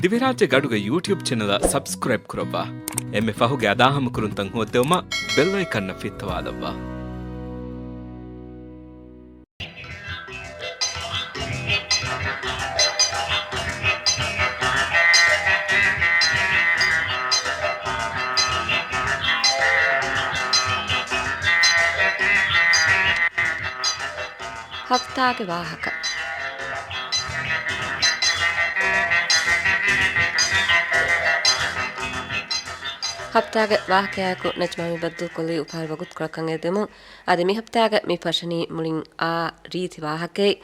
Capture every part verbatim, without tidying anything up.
ދިވެހިރާއްޖެ ގަޑުގެ ޔޫޓިއުބް ޗެނަލަށް ސަބްސްކްރައިބް ކުރައްވާ. އެންމެ ފަހުގެ އަދާހަމަކުރުންތައް ހޯއްދެވުމަށް ބެލް އައިކަންއަށް ފިއްތަވާލައްވާ. ހަފްތާގެ ވާހަކަ. ހަފްތާގެ ވާހަކަޔާއެކު ނަޖްމާ މި ބައްދަލުކޮށްލީ އުފާވެރި ވަގުތުކޮޅަކަށް އެދެމުން. އަދި މި ހަފްތާގަ މި ފަށަނީ މުޅިން އާ ރީތި ވާހަކައެއް.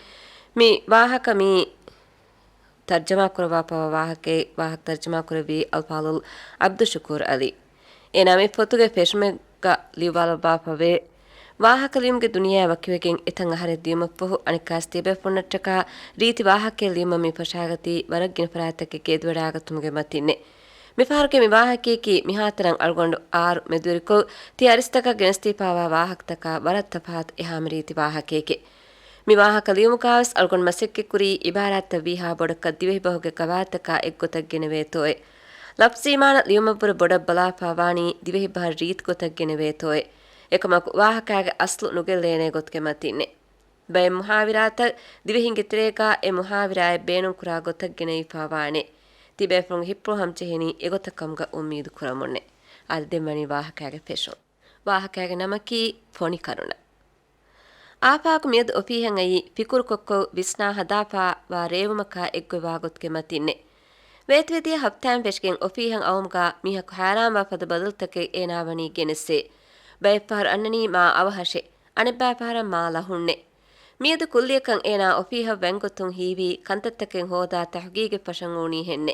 މި ވާހަކަ މި ތަރްޖަމާ ކުރައްވާފައިވާ ވާހަކައެއް. ވާހަކަ ތަރްޖަމާ ކުރެއްވީ އަލްފާޟިލް ޢަބްދުޝުކޫރު ޢަލީ. އޭނާ މި ފޮތުގެ ފެށުމެއްގަ ލިޔުއްވާލައްވާފަވޭ. ވާހަކަ ލިޔުމުގެ ދުނިޔެއާ ވަކިވެގެން އެތައް އަހަރެއް ދިޔުމަށްފަހު އަނެއްކާވެސް ތިޔަބޭފުޅުންނަށްޓަކާ ރީތި ވާހަކައެއް ލިޔުމަށް މި ފަށާގަތީ ވަރަށް ގިނަ ފަރާތްތަކެއްގެ އެދުވެރިވާގަތުމުގެ މަތިންނޭ. މިފަހަރުގެ މި ވާހަކަޔަކީ މިހާތަނަށް އަޅުގަނޑު އާރު މެދުވެރިކޮށް ތިޔަ އަރިސްތަކަށް ގެނެސްދީފައިވާ ވާހަކަތަކާ ވަރަށް ތަފާތު އެހާމެ ރީތި ވާހަކައެކޭ. މި ވާހަކަ ލިޔުމުގާވެސް އަޅުގަނޑު މަސައްކަތްކުރީ އިބާރާތްތައް ވީހާ ބޮޑަކަށް ދިވެހިބަހުގެ ގަވާއިދުތަކާ އެއްގޮތަށް ގެނެވޭތޯއޭ. ލަފްޒީ މާނަ ލިޔުމަށްވުރެ ބޮޑަށް ބަލާފައިވާނީ ދިވެހިބަހަށް ރީތި ގޮތަށް ގެނެވޭތޯއޭ. އެކަމަކު ވާހަކާގެ އަސްލު ނުގެއްލޭނޭ ގޮތުގެ މަތިންނޭ. ބައެއް މުހާވިރާތައް ދިވެހިންގެ ތެރޭގާ އެ މުހާވިރާއެއް ބޭނުންކުރާ ގޮތަށް ގެނެވިފައިވާނެ. ތިބޭފުޅުންގެ ހިތްޕުޅު ހަމަޖެހެނީ އެގޮތަށް ކަމުގަ އުއްމީދު ކުރަމުންނޭ. އަދި ދެން ވަނީ ވާހަކާގެ ފެށުން. ވާހަކާގެ ނަމަކީ ފޮނި ކަރުނަ. އާފާގު މިއަދު އޮފީހަށް އައީ ފިކުރުކޮށްކޮށް ވިސްނާ ހަދާފައިވާ ރޭވުމަކާ އެއްގޮތް ވާގޮތުގެ މަތިންނޭ. ވޭތުވެދިޔަ ހަފްތާއިން ފެށިގެން އޮފީހަށް އައުމުގާ މީހަކު ހައިރާންވާ ފަދަ ބަދަލުތަކެއް އޭނާ ވަނީ ގެނެސްސޭ. ބައެއްފަހަރު އަންނަނީ މާ އަވަހަށޭ. އަނެއްބައި ފަހަރަށް މާ ލަހުންނޭ. މިއަދު ކުއްލިއަކަށް އޭނާ އޮފީހަށް ވަންގޮތުން ހީވީ ކަންތައްތަކެއް ހޯދާ ތަހުގީގެއް ފަށަން އުޅުނީ ހެންނޭ.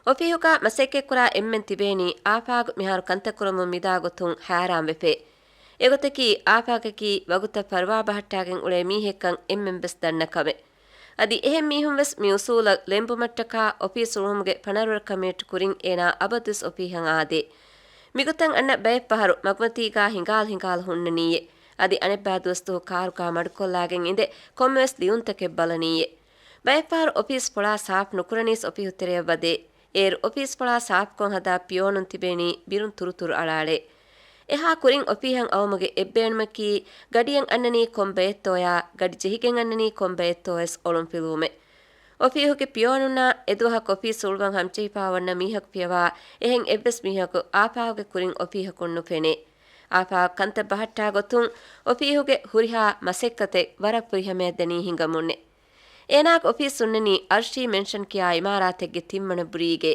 އޮފީހުގަ މަސައްކަތްކުރާ އެންމެން ތިބޭނީ އާފާގު މިހާރު ކަންތައް ކުރަމުން މިދާ ގޮތުން ހައިރާންވެފޭ. އެގޮތަކީ އާފާގަކީ ވަގުތަށް ފަރުވާ ބަހައްޓާގެން އުޅޭ މީހެއްކަން އެންމެން ވެސް ދަންނަ ކަމެއް. އަދި އެހެން މީހުން ވެސް މި އުސޫލަށް ލެނބުމަށްޓަކާ އޮފީސް އުޅުމުގެ ފަނަރަ ވަރަކަށް މިނެޓް ކުރިން އޭނާ އަބަދުވެސް އޮފީހަށް އާދޭ. މިގޮތަށް އަންނަ ބައެއްފަހަރު މަގުމަތީގާ ހިނގާލަ ހިނގާލަ ހުންނަނީއޭ. އަދި އަނެއްބައި ދުވަސްދުވަހު ކާރުގާ މަޑުކޮށްލާގެން އިނދެ ކޮންމެވެސް ލިޔުންތަކެއް ބަލަނީއޭ. ބައެއްފަހަރު އޮފީސް ފޮޅާ ސާފު ނުކުރަނީސް އޮފީހު ތެރެޔަށް ވަދޭ. އޭރު އޮފީސް ފޮޅާ ސާފުކޮށް ހަދާ ޕިއޯނުން ތިބޭނީ ބިރުން ތުރުތުރު އަޅާޅޭ. އެހާ ކުރިން އޮފީހަށް އައުމުގެ އެއްބޭނުމަކީ ގަޑިއެއް އަންނަނީ ކޮން ބައެއްތޯޔާ، ގަޑި ޖެހިގެން އަންނަނީ ކޮން ބައެއްތޯވެސް އޮޅުންފިލުވުމެއް. އޮފީހުގެ ޕިއޯނުންނާ އެދުވަހަކު އޮފީސް އުޅުވަން ހަމަޖެހިފައި އޮންނަ މީހަކު ފިޔަވާ، އެހެން އެއްވެސް މީހަކު އާފާގުގެ ކުރިން އޮފީހަކުން ނުފެނޭ. އާފާގު ކަންތައް ބަހައްޓާ ގޮތުން އޮފީހުގެ ހުރިހާ މަސައްކަތެއް ވަރަށް ފުރިހަމަޔަށް ދެނީ ހިނގަމުންނެ. އޭނާގެ އޮފީސް ހުންނަނީ އަރްޝީ މެންޝަން ކިޔާ އިމާރާތެއްގެ ތިންވަނަ ބުރީގެ.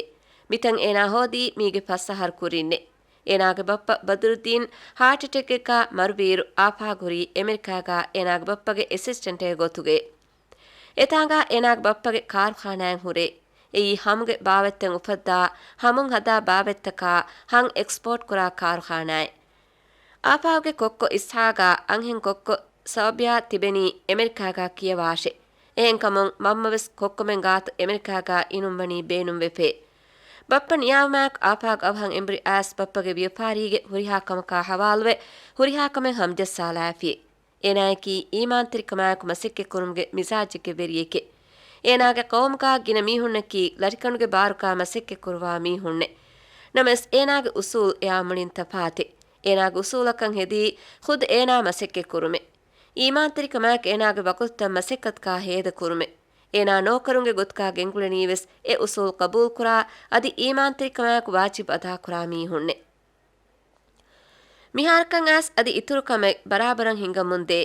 މިތަން އޭނާ ހޯދީ މީގެ ފަސް އަހަރު ކުރިންނެ. އޭނާގެ ބައްޕަ ބަދުރުއްދީން ހާޓް އެޓެކެއްގާ މަރުވިއިރު އާފާގު ހުރީ އެމެރިކާގާ އޭނާގެ ބައްޕަގެ އެސިސްޓެންޓެއްގެ ގޮތުގައި. އެތާނގާ އޭނާގެ ބައްޕަގެ ކާރުޚާނާއެއް ހުރޭ. އެއީ ހަމުގެ ބާވަތްތައް އުފައްދާ، ހަމުން ހަދާ ބާވަތްތަކާ ހަން އެކްސްޕޯޓް ކުރާ ކާރުޚާނާއެއް. އާފާގުގެ ކޮއްކޮ އިސްހާގާ އަންހެން ކޮއްކޮ ސައުބިޔާ ތިބެނީ އެމެރިކާގާ ކިޔަވާށޭ. އެހެންކަމުން މަންމަވެސް ކޮއްކޮމެން ގާތު އެމެރިކާގާ އިނުން ވަނީ ބޭނުންވެފޭ. ބައްޕަ ނިޔާވުމާއެކު އާފާގު އަވަހަށް އެނބުރި އައިސް ބައްޕަގެ ވިޔަފާރީގެ ހުރިހާ ކަމަކާ ހަވާލުވެ، ހުރިހާ ކަމެއް ހަމަޖައްސާލާފި. އޭނާއަކީ އީމާންތެރިކަމާއެކު މަސައްކަތްކުރުމުގެ މިޒާޖެއްގެ ވެރިއެކެ. އޭނާގެ ޤައުމުގާ ގިނަ މީހުންނަކީ ލަރިކަނޑުގެ ބާރުގާ މަސައްކަތްކުރުވާ މީހުންނެ. ނަމަވެސް އޭނާގެ އުސޫލް އެއާ މުޅިން ތަފާތެ. އޭނާގެ އުސޫލަކަށް ހެދީ ޚުދު އޭނާ މަސައްކަތްކުރުމެ. އީމާންތެރިކަމާއެކު އޭނާގެ ވަގުތުތައް މަސައްކަތަކާ ހޭދަކުރުމެ. އޭނާ ނޯކަރުންގެ ގޮތުގާ ގެންގުޅެނީވެސް އެ އުސޫލް ޤަބޫލުކުރާ، އަދި އީމާންތެރިކަމާއެކު ވާޖިބް އަދާކުރާ މީހުންނެ. މިހާރަކަށް އައިސް އަދި އިތުރު ކަމެއް ބަރާބަރަށް ހިނގަމުންދޭ.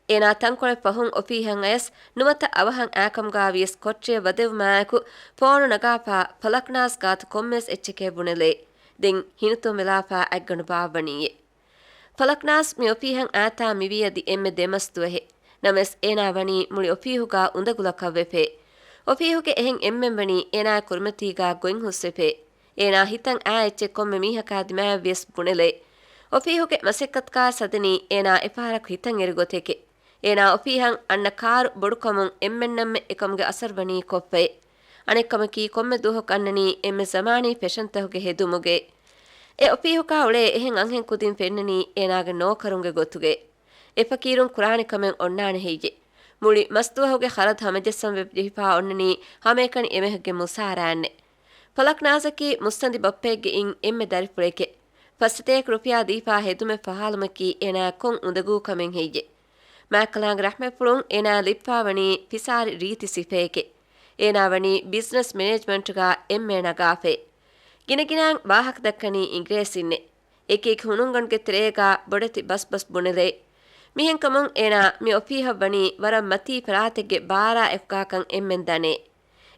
އޭނާ ތަންކޮޅެއް ފަހުން އޮފީހަށް އަޔަސް ނުވަތަ އަވަހަށް އާކަމުގާ ވިޔަސް ކޮޓަރިއަށް ވަދެވުމާއެކު ފޯނު ނަގާފާ ފަލަކްނާޒް ގާތު ކޮންމެވެސް އެއްޗެކޭ ބުނެލޭ. ދެން ހިނިތުންވެލާފާ އަތްގަނޑު ބާއްވަނީއޭ. ފަލަކްނާޒް މި އޮފީހަށް އާތާ މިވީ އަދި އެންމެ ދެމަސް ދުވަހެއް. ނަމަވެސް އޭނާ ވަނީ މުޅި އޮފީހުގާ އުނދަގުލަކަށްވެފޭ. އޮފީހުގެ އެހެން އެންމެން ވަނީ އޭނާ ކުރިމަތީގާ ގޮތް ހުސްވެފޭ. އޭނާ ހިތަށް އާ އެއްޗެއް ކޮންމެ މީހަކާ ދިމާއަށްވިޔަސް ބުނެލޭ. އޮފީހުގެ މަސައްކަތަކާ ސަދެނީ އޭނާ އެފަހަރަކު ހިތަށް އެރި ގޮތެކޭ. އޭނާ އޮފީހަށް އަންނަ ކާރު ބޮޑުކަމުން އެންމެންނަށްމެ އެކަމުގެ އަސަރު ވަނީ ކޮށްފައި. އަނެއްކަމަކީ ކޮންމެ ދުވަހަކު އަންނަނީ އެންމެ ޒަމާނީ ފެޝަންތަކުގެ ހެދުމުގައި. އެ އޮފީހުގާ އުޅޭ އެހެން އަންހެން ކުދިން ފެންނަނީ އޭނާގެ ނޯކަރުންގެ ގޮތުގައި. އެ ފަޤީރުން ކުރާނެ ކަމެއް އޮންނާނެ ހެއްޔޭ؟ މުޅި މަސްދުވަހުގެ ޚަރަދު ހަމަޖައްސަން ވެ ޖެހިފާ އޮންނަނީ ހަމައެކަނި އެމީހެއްގެ މުސާރައެއްނެ. ފަލަކްނާޒަކީ މުއްސަނދި ބައްޕައެއްގެ އިން އެންމެ ދަރިފުޅެކޭ. ފައްސަތޭކަ ރުފިޔާ ދީފާ ހެދުމެއް ފަހާލުމަކީ އޭނާ ކޮން އުނދަގޫ ކަމެއް ހެއްޔޭ؟ މާތްކަލާނގެ ރަޙްމަތްފުޅުން އޭނާ ލިބިފާވަނީ ފިސާރި ރީތި ސިފައެކޭ. އޭނާ ވަނީ ބިޒްނަސް މެނޭޖްމަންޓުގަ އެންއޭ ނަގާފައި. ގިނަގިނައިން ވާހަކަ ދައްކަނީ އިނގިރޭސިންނޭ. އެކިއެކި ހުނުންގަނޑުގެ ތެރޭގަ ބޮޑެތި ބަސްބަސް ބުނެލޭ. މިހެންކަމުން އޭނާ މި އޮފީހަށް ވަނީ ވަރަށް މަތީ ފަރާތެއްގެ ބާރާ އެކުގާކަން އެންމެން ދަނޭ.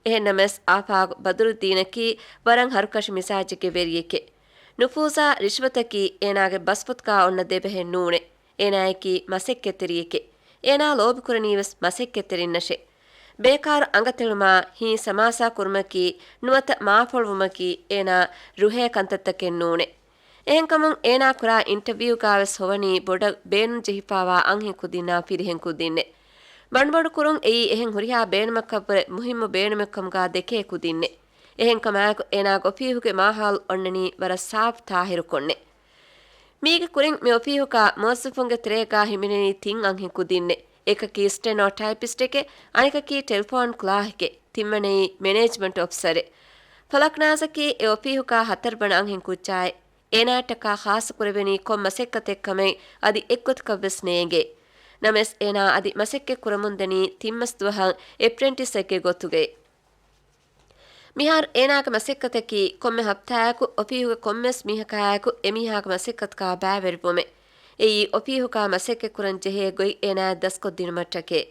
އެހެންނަމަވެސް އާފާގު ބަދުރުއްދީނަކީ ވަރަށް ހަރުކަށި މިޒާޖެއްގެ ވެރިއެކޭ. ނުފޫޒާ ރިޝްވަތަކީ އޭނާގެ ބަސްފޮތުގާ އޮންނަ ދެބަހެއް ނޫނޭ. އޭނާއަކީ މަސައްކަތްތެރިއެކޭ. އޭނާ ލޯބިކުރަނީވެސް މަސައްކަތްތެރިންނަށޭ. ބޭކާރު އަނގަތެޅުމާ ހިތް ސަމާސާ ކުރުމަކީ ނުވަތަ މާފަޅުވުމަކީ އޭނާ ރުހޭ ކަންތައްތަކެއް ނޫނޭ. އެހެންކަމުން އޭނާ ކުރާ އިންޓަވިއުގާވެސް ހޮވަނީ ބޮޑަށް ބޭނުން ޖެހިފާވާ އަންހެން ކުދިންނާ ފިރިހެން ކުދިންނޭ. ބަނޑުބަނޑު ކުރުން އެއީ އެހެން ހުރިހާ ބޭނުމަކަށްވުރެ މުހިއްމު ބޭނުމެއްކަމުގާ ދެކޭ ކުދިންނޭ. އެހެންކަމާއެކު އޭނާގެ އޮފީހުގެ މާހައުލު އޮންނަނީ ވަރަށް ސާފް ތާހިރުކޮށްނޭ. މީގެ ކުރިން މި އޮފީހުގާ މުވައްޒަފުންގެ ތެރޭގާ ހިމެނެނީ ތިން އަންހެން ކުދިންނޭ. އެކަކީ ސްޓެނޯ ޓައިޕިސްޓެކޭ، އަނެކަކީ ޓެލެފޯން ކްލާހެކޭ، ތިންވަނައީ މެނޭޖްމަންޓް އޮފިސަރެއް. ފަލަކްނާޒަކީ އެ އޮފީހުގާ ހަތަރު ވަނަ އަންހެން ކުއްޖާއެއް. އޭނާއަށްޓަކާ ޚާއްޞަކުރެވެނީ ކޮން މަސައްކަތެއްކަމެއް އަދި އެއްގޮތަކަށްވެސް ނޭނގޭ. ނަމަވެސް އޭނާ އަދި މަސައްކަތް ކުރަމުންދަނީ ތިން މަސް ދުވަހަށް އެޕްރެންޓިސްއެއްގެ ގޮތުގައި. މިހާރު އޭނާގެ މަސައްކަތަކީ ކޮންމެ ހަފްތާއަކު އޮފީހުގެ ކޮންމެސް މީހަކާއެކު އެމީހާގެ މަސައްކަތުގާ ބައިވެރިވުމެއް. އެއީ އޮފީހުގާ މަސައްކަތްކުރަން ޖެހޭ ގޮތް އޭނާއަށް ދަސްކޮށްދިނުމަށްޓަކައި.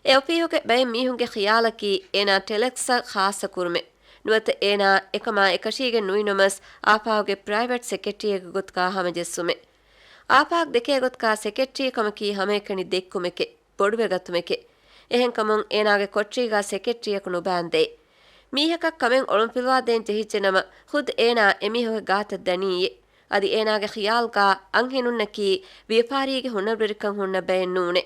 އެ އޮފީހުގެ ބައެއް މީހުންގެ ޚިޔާލަކީ އޭނާ ޓެލެކްސްއަށް ޚާއްޞަ ކުރުމެއް. ނުވަތަ އޭނާ އެކަމާ އެކަށީގެން ނުއިނުމަސް އާފާގުގެ ޕްރައިވެޓް ސެކްރެޓަރީއެއްގެ ގޮތުގާ ހަމަޖެއްސުމެއް. އާފާގު ދެކޭ ގޮތުގާ ސެކްރެޓަރީ ކަމަކީ ހަމައެކަނި ދެއްކުމެކޭ. ބޮޑުވެގަތުމެކޭ. އެހެންކަމުން އޭނާގެ ކޮޓަރީގާ ސެކްރެޓަރީއަކު ނުބާންދޭ. މީހަކަށް ކަމެއް އޮޅުންފިލުވާދޭން ޖެހިއްޖެނަމަ، ޚުދް އޭނާ އެމީހަކުގެ ގާތަށް ދަނީއޭ. އަދި އޭނާގެ ޚިޔާލުގާ އަންހެނުންނަކީ ވިޔަފާރީގެ ހުނަރުވެރިކަން ހުންނަ ބައެއް ނޫނޭ.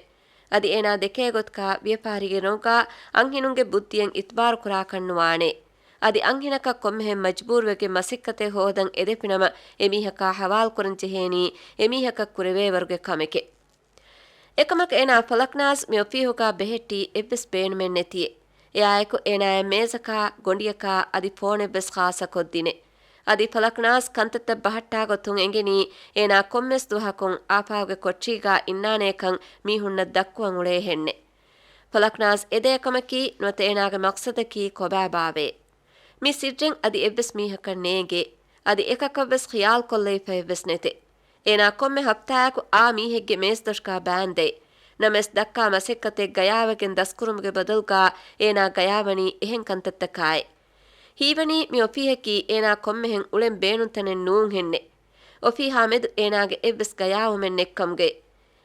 އަދި އޭނާ ދެކޭ ގޮތުގާ ވިޔަފާރީގެ ރޮނގާ އަންހެނުންގެ ބުއްދިއަށް އިތުބާރު ކުރާކަށް ނުވާނޭ. އަދި އަންހެނަކަށް ކޮންމެހެން މަޖުބޫރުވެގެން މަސައްކަތެއް ހޯދަން އެދެފިނަމަ، އެމީހަކާ ހަވާލުކުރަން ޖެހޭނީ އެމީހަކަށް ކުރެވޭވަރުގެ ކަމެކޭ. އެކަމަކު އޭނާ ފަލަކްނާޒް މި އޮފީހުގާ ބެހެއްޓީ އެއްވެސް ބޭނުމެއް ނެތިއޭ. އެއާއެކު އޭނާއަށް މޭޒަކާ، ގޮނޑިއަކާ އަދި ފޯނެއްވެސް ޚާއްޞަކޮށްދިނޭ. އަދި ފަލަކްނާޒް ކަންތައްތައް ބަހައްޓާ ގޮތުން އެނގެނީ އޭނާ ކޮންމެސް ދުވަހަކުން އާފާގުގެ ކޮޓަރީގާ އިންނާނޭކަން މީހުންނަށް ދައްކުވަން އުޅޭހެންނޭ. ފަލަކްނާޒް އެދޭ ކަމަކީ ނުވަތަ އޭނާގެ މަޤްޞަދަކީ ކޮބާބާވޭ؟ މި ސިއްރެއް އަދި އެއްވެސް މީހަކަށް ނޭނގޭ. އަދި އެކަކަށްވެސް ޚިޔާލުކޮށްލައިފައެއްވެސް ނެތޭ. އޭނާ ކޮންމެ ހަފްތާއަކު އާ މީހެއްގެ މޭޒްދޮށުގާ ބާންދޭ. ނަމަވެސް ދައްކާ މަސައްކަތެއް ގަޔާވެގެން ދަސްކުރުމުގެ ބަދަލުގާ އޭނާ ގަޔާވަނީ އެހެން ކަންތައްތަކާއި. ހީވަނީ މި އޮފީހަކީ އޭނާ ކޮންމެހެން އުޅެން ބޭނުންތަނެއް ނޫންހެންނޭ. އޮފީހާ މެދު އޭނާގެ އެއްވެސް ގަޔާވުމެއް ނެއްކަމުގައި.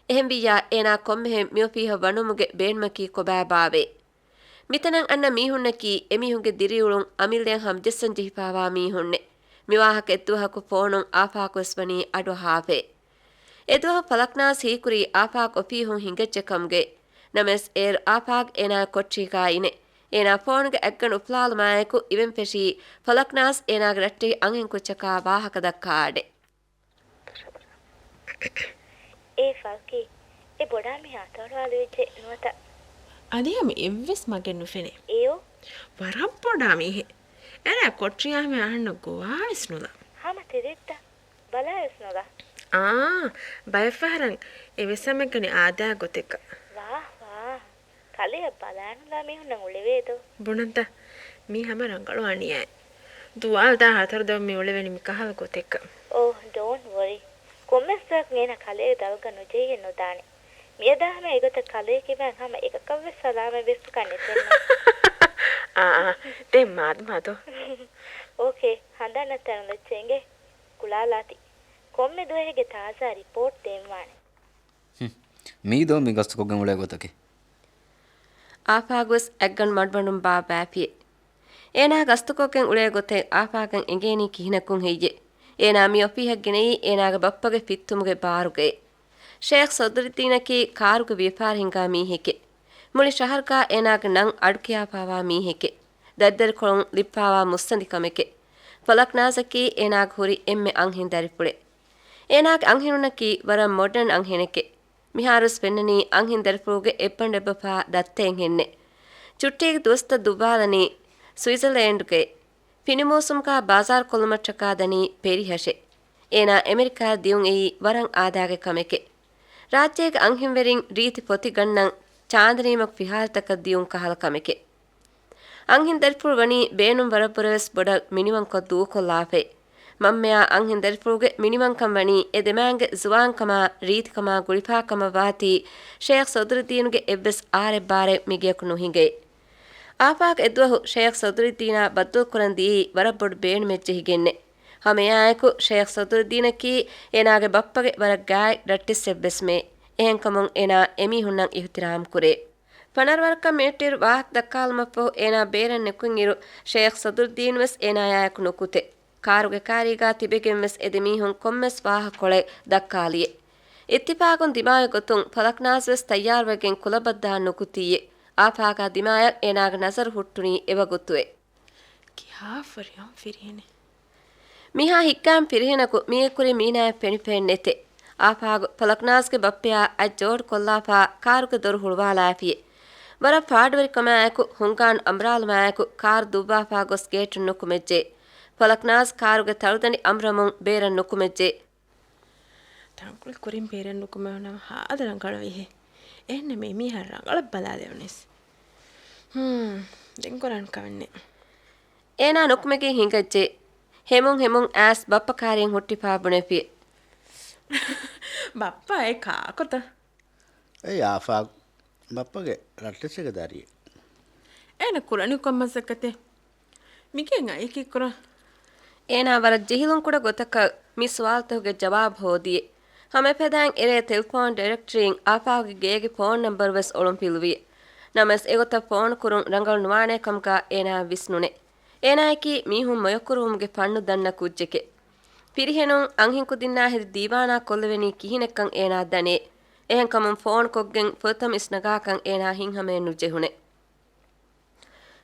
އެހެންވިއްޔާ އޭނާ ކޮންމެހެން މިއޮފީހަށް ވަނުމުގެ ބޭނުމަކީ ކޮބާބާވޭ؟ މިތަނަށް އަންނަ މީހުންނަކީ އެމީހުންގެ ދިރިއުޅުން އަމިއްލަޔަށް ހަމަޖައްސަން ޖެހިފާވާ މީހުންނޭ. މިވާހަކަ އެއްދުވަހަކު ފޯނުން އާފާގުވެސް ވަނީ އަޑުއަހާފައި. އެދުވަހު ފަލަކްނާޒް ހީކުރީ އާފާގު އޮފީހުން ހިނގައްޖެ ކަމުގައި. ނަމަވެސް އޭރު އާފާގު އޭނާގެ ކޮޓަރީގާ އިނޭ. އޭނާ ފޯނުގެ އަތްގަނޑު އުފުލާލުމާއެކު އިވެން ފެށީ ފަލަކްނާޒް އޭނާގެ ރައްޓެހި އަންހެން ކުއްޖަކާ ވާހަކަ ދައްކާ އަޑެއް. އޭ ފަލްކީ، އެ ބޮޑާ މީހާ އަތުއަޅުވާލެވިއްޖެ ނުވަތަ؟ އަދި ހަމަ އެއްވެސް މަގެއް ނުފެނޭ. އެއޯ؟ ވަރަށް ބޮޑާ މީހެއް. އޭނާ ކޮޓަރިއާ ހަމަ އަހަންނަށް ގޮވާވެސް ނުލާ. ހަމަ ތެދެއްތަ؟ ބަލާވެސް ނުލާ. އާ، ބައެއްފަހަރަށް އެވެސް ހަމައެކަނި އާދައިގެ ގޮތެއްގަ. ވާ، ވާ. ކަލެއަށް ބަލާނުލާ މީހުންނަށް އުޅެވޭދޯ؟ ބުނަންތަ؟ މީ ހަމަ ރަނގަޅު އަނިޔާއެއް. ދުވާލު ދާ ހަތަރު ދޮން މި އުޅެވެނީ މި ކަހަލަ ގޮތެއްގަ. އޯ، ޑޯންޓް ވޮރީ. ކޮންމެސް ދުވަހަކު އޭނާ ކަލޭގެ ދަލުގަ ނުޖެހިގެން ނުދާނެ. މިއަދާ ހަމަ އެގޮތަށް ކަލޭ ކިބައިން ހަމަ އެކަކަށްވެސް ސަލާމަތް ވެސް ކަން ނެތެންނު. އާ، އާ. ދެން މާދު މާދު. އޯކޭ، ހަނދާން ނައްތާލަން ލައްޗަ އިނގޭ. ކުޅާލާތި. ކޮންމެ ދުވަހެއްގެ ތާޒާ ރިޕޯޓް ދޭންވާނެ. ހުން. މީދޯ މި ގަސްތުކޮށްގެން އުޅޭ ގޮތަކީ؟ އާފާގުވެސް އަތްގަނޑު މަޑުމަޑުން ބާ ބާފިއެ. އޭނާ ގަސްތުކޮށްގެން އުޅޭ ގޮތެއް އާފާގަށް އެނގޭނީ ކިހިނަކުން ހެއްޔެ؟ އޭނާ މި އޮފީހަށް ގެނައީ އޭނާގެ ބައްޕަގެ ފިއްތުމުގެ ބާރުގައި. ޝޭޚް ސޮދުރިއްދީނަކީ ކާރުގެ ވިޔަފާރި ހިނގާ މީހެކެ. މުޅި ޝަހަރުގާ އޭނާގެ ނަން އަޑުކިޔާފާވާ މީހެކެ. ދަތްދަރިކޮޅުން ލިބިފާވާ މުއްސަނދި ކަމެކެ. ފަލަކްނާޒަކީ އޭނާގެ ހުރި އެންމެ އަންހެން ދަރިފުޅެއް. އޭނާގެ އަންހެނުންނަކީ ވަރަށް މޮޑަން އަންހެނެކެ. މިހާރުވެސް ފެންނަނީ އަންހެން ދަރިފުޅުގެ އެއްބަނޑެއްބަފާ ދައްތައެއްހެންނެ. ޗުއްޓީގެ ދުވަސްތައް ދުއްވާލަނީ ސުއިޒަލޭންޑްގައި. ފިނި މޫސުމްގާ ބާޒާރުކޮށްލުމަށްޓަކާ ދަނީ ޕެރިހަށެއް. އޭނާ އެމެރިކާ ދިޔުން އެއީ ވަރަށް އާދައިގެ ކަމެކެއް. ރާއްޖޭގެ އަންހެންވެރިން ރީތި ފޮތި ގަންނަން ޗާނދަނީމަ ފިހާރަތަކަށް ދިޔުން ކަހަލަ ކަމެކެއް. އަންހެން ދަރިފުޅު ވަނީ ބޭނުން ވަރަށްވުރެވެސް ބޮޑަށް މިނިވަންކޮށް ދޫކޮށްލާފައި. މަންމަޔާ އަންހެން ދަރިފުޅުގެ މިނިވަންކަން ވަނީ އެ ދެމާންގެ ޒުވާންކަމާ ރީތިކަމާ ގުޅިފާކަމަށް ވާތީ ޝޭޚް ޞަދުރުއްދީނުގެ އެއްވެސް އާރެއްބާރެއް މިގެޔަކު ނުހިނގޭ. އާފާގު އެދުވަހު ޝޭޚް ޞަދުރުއްދީނާ ބައްދަލުކުރަން ދިޔައީ ވަރަށް ބޮޑު ބޭނުމެއް ޖެހިގެންނޭ. ހަމައެއާއެކު ޝޭޚް ޞަދުރުއްދީނަކީ އޭނާގެ ބައްޕަގެ ވަރަށް ގާތް ރައްޓެއްސެއްވެސްމޭ. އެހެންކަމުން އޭނާ އެމީހުންނަށް އިޙްތިރާމް ކުރޭ. ފަނަރަ ވަރަކަށް މިނެޓުއިރު ވާހަކަ ދައްކާލުމަށްފަހު އޭނާ ބޭރަށް ނިކުތްއިރު ޝޭޚް ޞަދުރުއްދީނުވެސް އޭނާޔާއެކު ނުކުތޭ. ކާރުގެ ކާރީގާ ތިބެގެންވެސް އެ ދެމީހުން ކޮންމެސް ވާހަކަކޮޅެއް ދައްކާލިއެ. އިއްތިފާގުން ދިމާވި ގޮތުން ފަލަކްނާޒްވެސް ތައްޔާރުވެގެން ކުލަބަށްދާން ނުކުތީއެ. އާފާގާ ދިމާޔަށް އޭނާގެ ނަޒަރު ހުއްޓުނީ އެވަގުތުއެ. ކިހާ ފަރިހަމަ ފިރިހެނެއް؟ މިހާ ހިއްގާން ފިރިހެނަކު މީގެ ކުރިން މީނާޔަށް ފެނިފައެއް ނެތެ. އާފާގު ފަލަކްނާޒްގެ ބައްޕަޔާ އަތް ޖޯޑު ކޮށްލާފާ ކާރުގެ ދޮރު ހުޅުވާލާފިއެ. ވަރަށް ފާޑުވެރިކަމާއެކު ހުންގާން އަނބުރާލުމާއެކު ކާރު ދުއްވާފާ ގޮސް ގޭޓުން ނުކުމެއްޖެ. ފަލަކްނާޒް ކާރުގެ ތަޅުދަނޑި އަނބުރަމުން ބޭރަށް ނުކުމެއްޖެ. ތަންކޮޅެއް ކުރިން ބޭރަށް ނުކުމެވުނަމަ ހާދަ ރަނގަޅުވީހޭ. އެހެންނަމަ އެމީހާ ރަނގަޅަށް ބަލާލެވުނީސް. ހޫން، ދެން ކުރާން ކަމެއްނެއް. އޭނާ ނުކުމެގެން ހިނގައްޖެ. ހެމުން ހެމުން އައިސް ބައްޕަ ކާރިން ހުއްޓިފާ ބުނެފި. ބައްޕަ އެ ކާކުތަ؟ އެ އާފާގު. ބައްޕަގެ ރައްޓެއްސެއްގެ ދަރިއެއް. އޭނަ ކުރަނީ ކޮން މަސައްކަތެއް؟ މިގެން އައިކި ކުރާ. އޭނާ ވަރަށް ޖެހިލުންކުޑަ ގޮތަކަށް މި ސުވާލުތަކުގެ ޖަވާބު ހޯދިއެ. ހަމައެފަދައިން އެރޭ ތެލެފޯން ޑައިރެކްޓަރީން އާފާގުގެ ގޭގެ ފޯން ނަމްބަރުވެސް އޮޅުން ފިލުވިއެ. ނަމަވެސް އެގޮތަށް ފޯނު ކުރުން ރަނގަޅު ނުވާނޭ ކަމުގަ އޭނާއަށް ވިސްނުނެ. އޭނާއަކީ މީހުން މޮޔަކުރުވުމުގެ ފަންނު ދަންނަ ކުއްޖެކެ. ފިރިހެނުން އަންހެންކުދިންނާ ހެދި ދީވާނާ ކޮށްލެވެނީ ކިހިނެއްކަން އޭނާ ދަނޭ. އެހެންކަމުން ފޯނު ކޮށްގެން ފުރަތަމަ އިސްނަގާކަން އޭނާ ހިތްހަމައެއް ނުޖެހުނެ.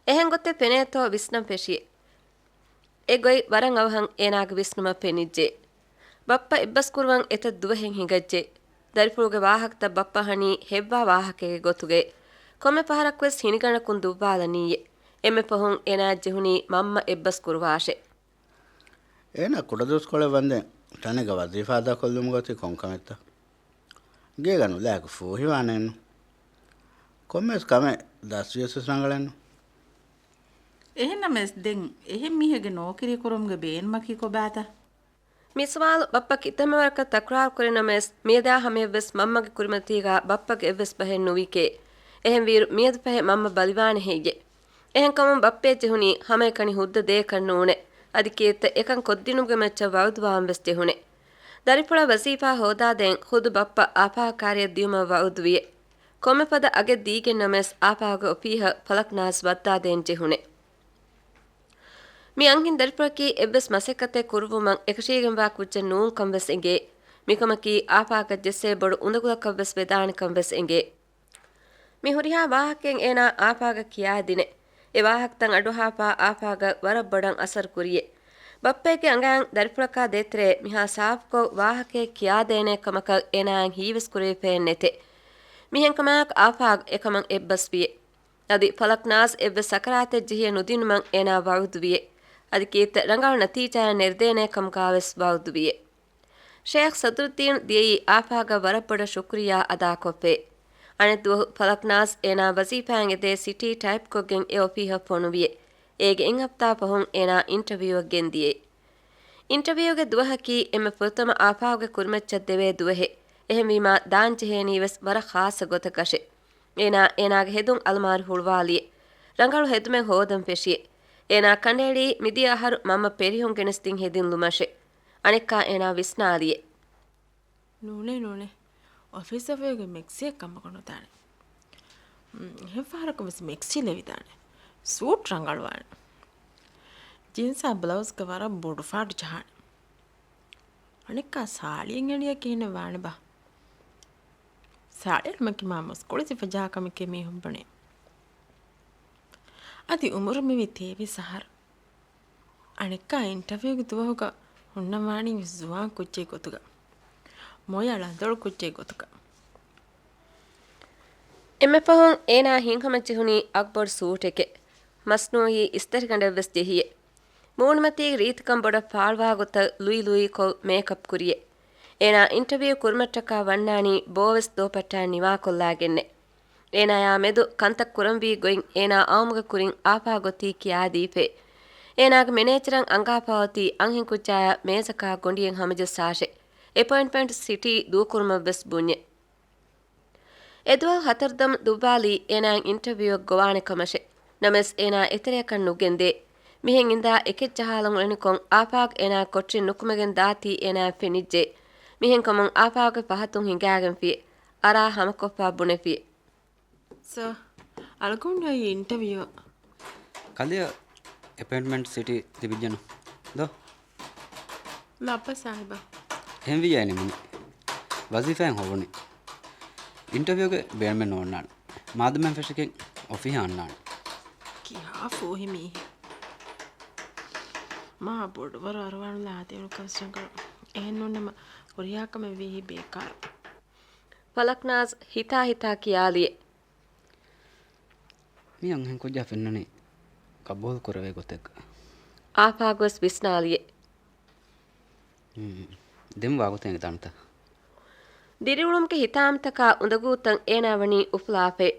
އެހެން ގޮތެއް ފެނޭތޯ ވިސްނަން ފެށިއެ. އެ ގޮތް ވަރަށް އަވަހަށް އޭނާގެ ވިސްނުމަށް ފެނިއްޖެ. ބައްޕަ އެއްބަސްކުރުވަން އެތައް ދުވަހެއް ހިނގައްޖެ. ދަރިފުޅުގެ ވާހަކަތައް ބައްޕަ ހަނީ ހެއްވާ ވާހަކައެއްގެ ގޮތުގައި. ކޮންމެ ފަހަރަކުވެސް ހިނިގަނޑަކުން ދުއްވާލަނީއެ. އެންމެ ފަހުން އޭނާއަށް ޖެހުނީ މަންމަ އެއްބަސް ކުރުވާށޭ. އޭނާ ކުޑަދުވަސްކޮޅެއް ވަންދެން ތަނެއްގަ ވަޒީފާ އަދާކޮށްލުމުގަ އޮތީ ކޮންކަމެއްތަ؟ ގޭގަ ނުލާގެ ފޫހިވާނެއެއްނު. ކޮންމެސް ކަމެއް ދަސްވިޔަސްވެސް ރަނގަޅެއްނު. އެހެންނަމަވެސް ދެން އެހެން މީހެއްގެ ނޯކިރީ ކުރުމުގެ ބޭނުމަކީ ކޮބާތަ؟ މި ސުވާލު ބައްޕަ ކިތަންމެވަރަކަށް ތަކުރާރު ކުރި ނަމަވެސް، މިއަދާ ހަމަޔަށްވެސް މަންމަގެ ކުރިމަތީގަ ބައްޕަގެ އެއްވެސް ބަހެއް ނުވިކޭ. އެހެންވީއިރު މިއަދު ފަހެ މަންމަ ބަލިވާނެ ހެއްޔެ؟ އެހެންކަމުން ބައްޕަޔަށް ޖެހުނީ ހަމައެކަނި ހުއްދަ ދޭކަށް ނޫނޭ. އަދި ކީއްތަ އެކަން ކޮށްދިނުމުގެ މައްޗަށް ވައުދުވާންވެސް ޖެހުނޭ. ދަރިފުޅަށް ވަޒީފާ ހޯދާދޭން ޚުދު ބައްޕަ އާފާގެ ކާރިއަށް ދިޔުމަށް ވައުދުވިއެ. ކޮންމެ ފަދަ އަގެއް ދީގެން ނަމަވެސް އާފާގެ އޮފީހަށް ފަލަކް ނާޒް ވައްދާދޭން ޖެހުނޭ. މި އަންހެން ދަރިފުޅަކީ އެއްވެސް މަސައްކަތެއް ކުރުއްވުމަށް އެކަށީގެންވާ ކުއްޖެއް ނޫންކަން ވެސް އެނގޭ. މިކަމަކީ އާފާގަށް ޖެއްސޭ ބޮޑު އުނދަގުލަކަށް ވެސް ވެދާނެކަން ވެސް އެނގޭ. މި ހުރިހާ ވާހަކައެއް އޭނާ އާފާގަށް ކިޔާދިނެ. އެ ވާހަކަތައް އަޑުއަހާފާ އާފާގަށް ވަރަށް ބޮޑަށް އަސަރު ކުރިއެ. ބައްޕައެއްގެ އަނގައިން ދަރިފުޅަކާ ދޭތެރޭ މިހާ ސާފުކޮށް ވާހަކައެއް ކިޔާދޭނޭ ކަމަކަށް އޭނާއަށް ހީވެސް ކުރެވިފައެއް ނެތެ. މިހެންކަމާއެކު އާފާގު އެކަމަށް އެއްބަސްވިއެ. އަދި ފަލަކް ނާޒް އެއްވެސް ސަކަރާތެއް ޖެހިޔަ ނުދިނުމަށް އޭނާ ވައުދުވިއެ. އަދި ކީއްތަ ރަނގަޅު ނަތީޖާއެއް ނެރެދޭނޭ ކަމުގާވެސް ވައުދުވިއެ. ޝޭޚް ސަދުރުއްދީން ދިޔައީ އާފާގަށް ވަރަށް ބޮޑަށް ޝުކުރިއްޔާ އަދާކޮށްފައި. އަނެއް ދުވަހު ފަލަކް ނާޒް އޭނާ ވަޒީފާއިން އެދޭ ސިޓީ ޓައިޕްކޮށްގެން އެ އޮފީހަށް ފޮނުވިއެ. އޭގެ އެއް ހަފްތާ ފަހުން އޭނާ އިންޓަވިއުއަށް ގެންދިޔައީ. އިންޓަވިއުގެ ދުވަހަކީ އެންމެ ފުރަތަމަ އާފާގުގެ ކުރިމައްޗަށް ދެވޭ ދުވަހެއް. އެހެންވީމާ ދާންޖެހޭނީވެސް ވަރަށް ޚާއްޞަ ގޮތަކަށެ. އޭނާ އޭނާގެ ހެދުން އަލަމާރު ހުޅުވާލިއެ. ރަނގަޅު ހެދުމެއް ހޯދަން ފެށިއެ. އޭނާ ކަނޑައެޅީ މިދިޔަ އަހަރު މަންމަ ޕެރިހުން ގެނެސްދިން ހެދިންލުމަށެ. އަނެއްކާ އޭނާ ވިސްނާލިއެ. ނޫނޭ، ނޫނޭ. އޮފީސް އޮފީހުގެ މެކްސީއެއް ކަމަކު ނުދާނެ. އުން، އެއްފަހަރަކު ވެސް މެކްސީ ލެވިދާނެ. ސޫޓް ރަނގަޅުވާނެ. ޖީންސާ ބްލައުޒްގަ ވަރަށް ބޮޑު ފާޑު ޖަހާނެ. އަނެއްކާ ސާޅީއެއް އެޅިޔަ ކިހިނެއް ވާނެބާ؟ ސާޅީ އެޅުމަކީ މާ މުސްކުޅި ސިފަ ޖަހާ ކަމެކޭ މީހުން ބުނޭ. އަދި އުމުރު މިވީ ތޭވީސް އަހަރު. އަނެއްކާ އިންޓަވިއުގެ ދުވަހުގަ ހުންނަން ވާނީ ވެސް ޒުވާން ކުއްޖެއް ގޮތުގަ. މޮޔަ ޅަނދޮޅު ކުއްޖެއް ގޮތުގަ. އެންމެ ފަހުން އޭނާ ހިތްހަމަ ޖެހުނީ އަގުބޮޑު ސޫޓެކެ. މަސްނޫއީ އިސްތަށިގަނޑެއްވެސް ޖެހިއެ. މޫނުމަތީގެ ރީތިކަން ބޮޑަށް ފާޅުވާ ގޮތަށް ލުއިލުއިކޮށް މޭކަޕް ކުރިއެ. އޭނާ އިންޓަވިއު ކުރުމަށްޓަކާ ވަންނާނީ ބޯވެސް ދޯ ޕައްޓާ ނިވާކޮށްލާގެންނެ. އޭނާޔާ މެދު ކަންތައް ކުރަންވީ ގޮތް އޭނާ އައުމުގެ ކުރިން އާފާގް އޮތީ ކިޔާދީފޭ. އޭނާގެ މެނޭޖަރަށް އަންގާފަ އޮތީ އަންހެންކުއްޖާޔާ މޭޒަކާ ގޮނޑިއެއް ހަމަޖައްސާށޭ. އެޕޮއިންޓްމަންޓް ސިޓީ ދޫކުރުމަށްވެސް ބުންޏެ. އެދުވަހު ހަތަރުދަމް ދުއްވާލީ އޭނާއަށް އިންޓަވިއުއަށް ގޮވާނެ ކަމަށެ. ނަމަވެސް އޭނާ އެތެރެއަކަށް ނުގެންދޭ. މިހެން އިންދާ އެކެއް ޖަހާލަން އުޅެނިކޮށް އާފާގް އޭނާ ކޮޓަރިން ނުކުމެގެން ދާތީ އޭނާއަށް ފެނިއްޖެ. މިހެންކަމުން އާފާގްގެ ފަހަތުން ހިނގާގެންފިއެ. އަރާ ހަމަކޮށްފާ ބުނެފިއެ. ސާ، އަޅުގަނޑު އައީ އިންޓަވިއުއަށް. ކަލެޔަށް އެޕޮއިންޓްމަންޓް ސިޓީ ލިބިއްޖެނު ދޯ؟ ލައްބަ ސާހިބާ. އެހެންވިއްޔާ ނިމުނީ. ވަޒީފާއެއް ހޮވުނީ. އިންޓަވިއުގެ ބޭނުމެއް ނޯންނާނެ. މާދަމާއިން ފެށިގެން އޮފީހަށް އަންނާނެ. ކިހާ ފޫހި މީހެއް. މާ ބޮޑުވަރު އަރުވާނުލާ އާދެވުނު ކަންސް ރަނގަޅު. އެހެން ނޫންނަމަ ހުރިހާ ކަމެއް ވީހީ ބޭކާރު. ފަލަކްނާޒް ހިތާ ހިތާ ކިޔާލިއެ. މި އަންހެން ކުއްޖާ ފެންނަނީ ގަބޫލު ކުރެވޭ ގޮތެއްގަ. އާފާގް ވެސް ވިސްނާލިއެ. ހުން. ދެން ވާގޮތެއް ދަންތަ؟ ދިރިއުޅުމުގެ ހިތާމަތަކާ އުނދަގޫތައް އޭނާ ވަނީ އުފުލާފައި.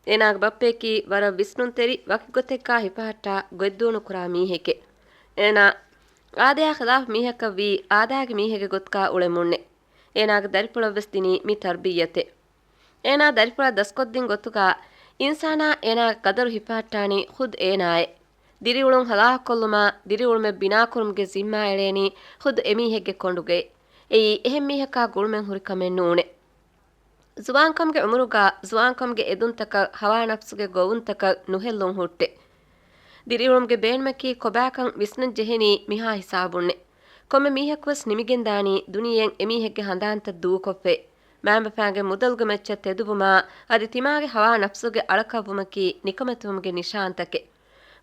އޭނާގެ ބައްޕަޔަކީ ވަރަށް ވިސްނުންތެރި ވަކި ގޮތެއްގާ ހިފަހައްޓާ ގޮތްދޫނުކުރާ މީހެކެ. އޭނާ އާދަޔާ ޚިލާފު މީހަކަށް ވީ އާދައިގެ މީހެއްގެ ގޮތުގާ އުޅެމުންނެ. އޭނާގެ ދަރިފުޅަށް ވެސް ދިނީ މި ތަރްބިއްޔަތެއް. އޭނާ ދަރިފުޅަށް ދަސްކޮށްދިން ގޮތުގާ އިންސާނާ އޭނާގެ ގަދަރު ހިފަހައްޓާނީ ޚުދް އޭނާއޭ. ދިރިއުޅުން ހަލާކުކޮށްލުމާ ދިރިއުޅުމެއް ބިނާކުރުމުގެ ޒިންމާ އެޅޭނީ ޚުދް އެމީހެއްގެ ކޮނޑުގައި. އެއީ އެހެން މީހަކާ ގުޅުމެއް ހުރި ކަމެއް ނޫނޭ. ޒުވާންކަމުގެ އުމުރުގާ ޒުވާންކަމުގެ އެދުންތަކަށް ހަވާ ނަފްސުގެ ގޮވުންތަކަށް ނުހެއްލުން ހުއްޓެ. ދިރިއުޅުމުގެ ބޭނުމަކީ ކޮބާކަން ވިސްނަން ޖެހެނީ މިހާ ހިސާބުންނެ. ކޮންމެ މީހަކުވެސް ނިމިގެންދާނީ ދުނިޔެއަށް އެމީހެއްގެ ހަނދާންތައް ދޫކޮށްފައި. މައިންބަފައިންގެ މުދަލުގެ މައްޗަށް ތެދުވުމާ އަދި ތިމާގެ ހަވާ ނަފްސުގެ އަޅަކަށްވުމަކީ ނިކަމެތިވުމުގެ ނިޝާންތަކެއް.